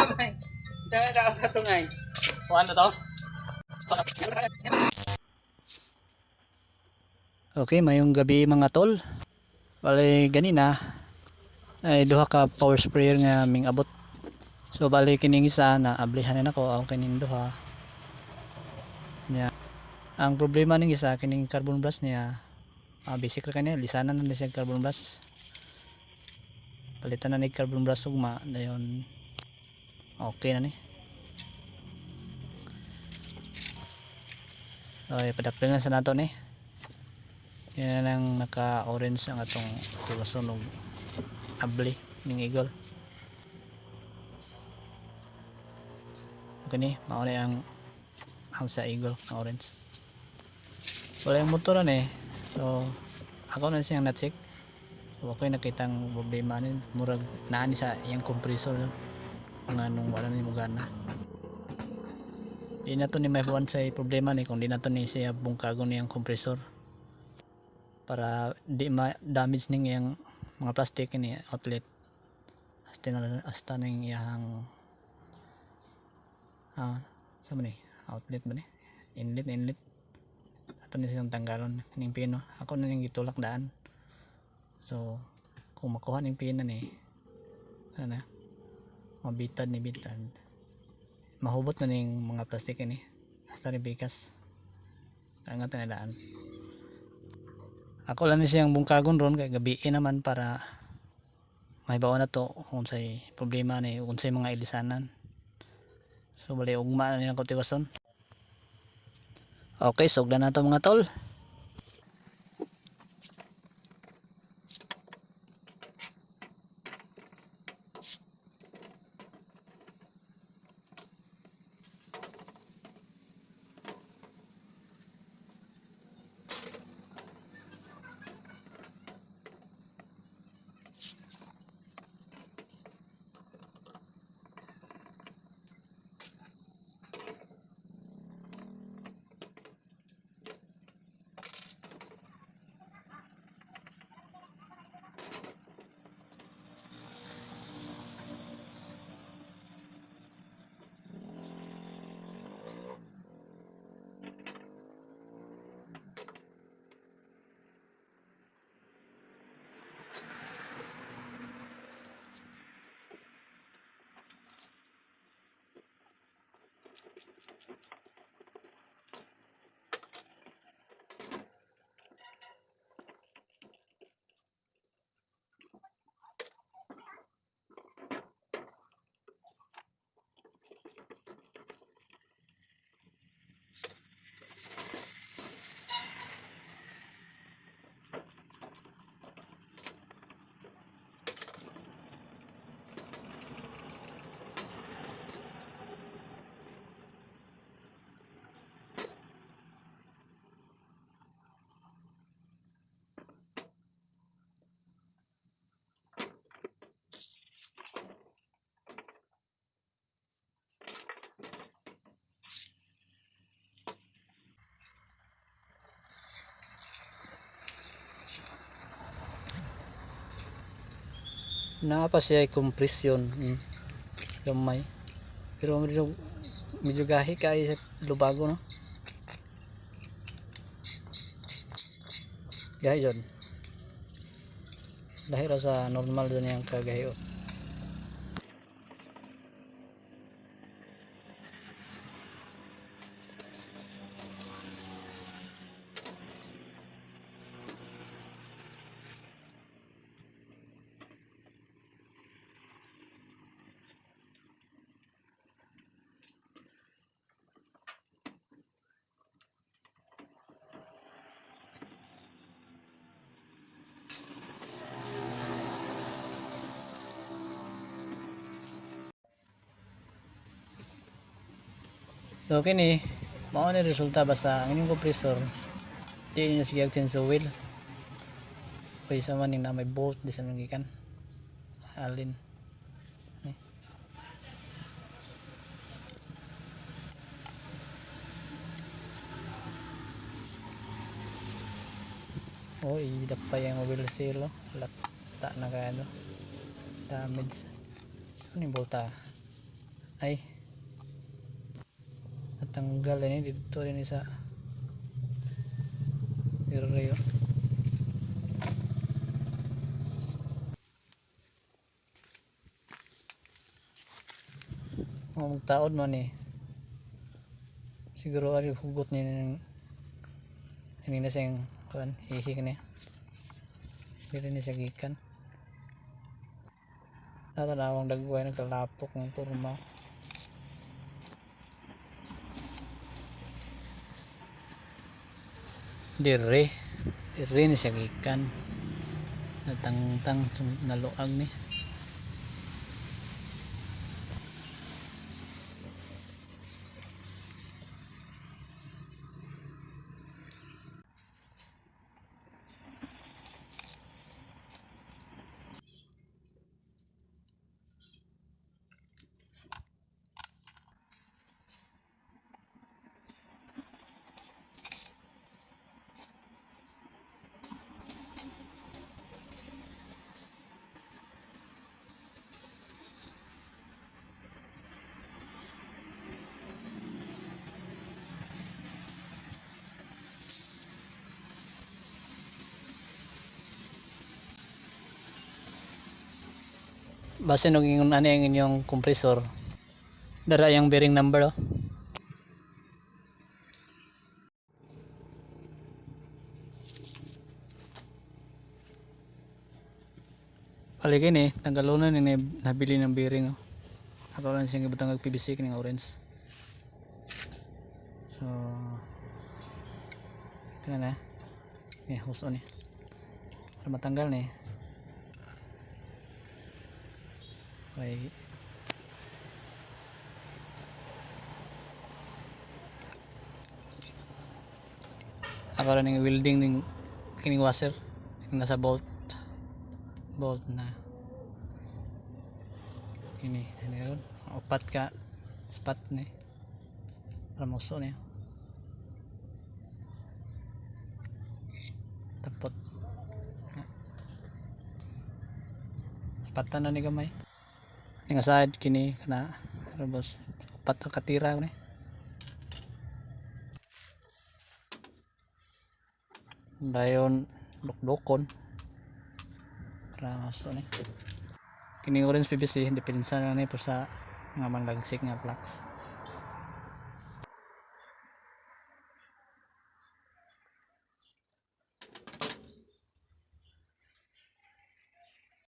Samay. Samay ka katungay. Kuan na to? Okay, mayong gabi, mga tol. Bale ganina ay duha ka power sprayer nga ming abot. So bale kining isa na ablihan na nako ang kining duha. Nya ang problema ning isa, kining carbon brush niya, basic ra kaniya, lisanan na ni siya carbon brush. Palitan na ni carbon brush ugma dayon okay na ni. Okay, padapil na sa nato ni. Yan ang naka-orange ang atong tugason og abli ning Eagle. Okay ni, mao ni ang sa Eagle na orange. Wala yung motor eh. So, ako na siyang na-check. So, ako'y nakitang problema ni, murag naa ni sa iyang compressor nga nung wala ni mo gana. Di na to ni may buwan sa problema ni kung di na to ni siya bungkagon niyang compressor para di ma-damage ning iyang mga plastic ni outlet hasta na hasta ning iyang sa man ni outlet ba ni, inlet, inlet. Ato ni siyang tanggalon ning pino, ako na ning gitulak daan. So kung makuha ning pina ni ano na mabitad ni bitad, mahubot na ning mga plastic ini hasta ni bikas angat na daan. Ako lang ni siyang bungkagon ron kay gabi naman para mahibaw na to kung say problema ni, kung say mga ilisanan. So bali ugma na nila tiwason. Okay, sugdan na to, mga tol. Naa pa siya compression, gamay pero medyo medyo gahi kay sa lubago, no? Gahi jud, dahil ra sa normal dun yang kagahi, oh. So kini mao ni resulta basta ang inyong compressor di ninyo sige change oil. Uy, sama ning na may bolt di sa gikan. Alin. Ni. Oh, idapay ang wheel seal, oh. Lata na kaya no. Damage. Saan yung bolta? Ay. Natanggal ini dito din sa area. Oh, magtaod man eh. Siguro ari hugot ni ng ini na siyang kuan, easy kini. Dili ni siya gikan. Natanawang dagway nagkalapok ng porma. Dire. Dire ni siya gikan. Natangtang naluag ni. Basin og ingon ani ang inyong compressor. Dara yung bearing number, oh. Balikin eh, tanggalunan ni nabili ng bearing, oh. Ako lang siyang ibutang og PVC kining orange. So kana na. Ni hose on ni. Para matanggal ni. Okay. Ako lang ning welding ning kining washer ning nasa bolt. Bolt na. Ini, ini ron. Upat ka spot ni. Para muso niya. Tapot. Spatan na ni gamay. Nga side kini kana robos upat ka katira ni. Dayon dukdukon. Para maso ni. Kini orange PVC depensa na ni sa nga manglagsik nga flux.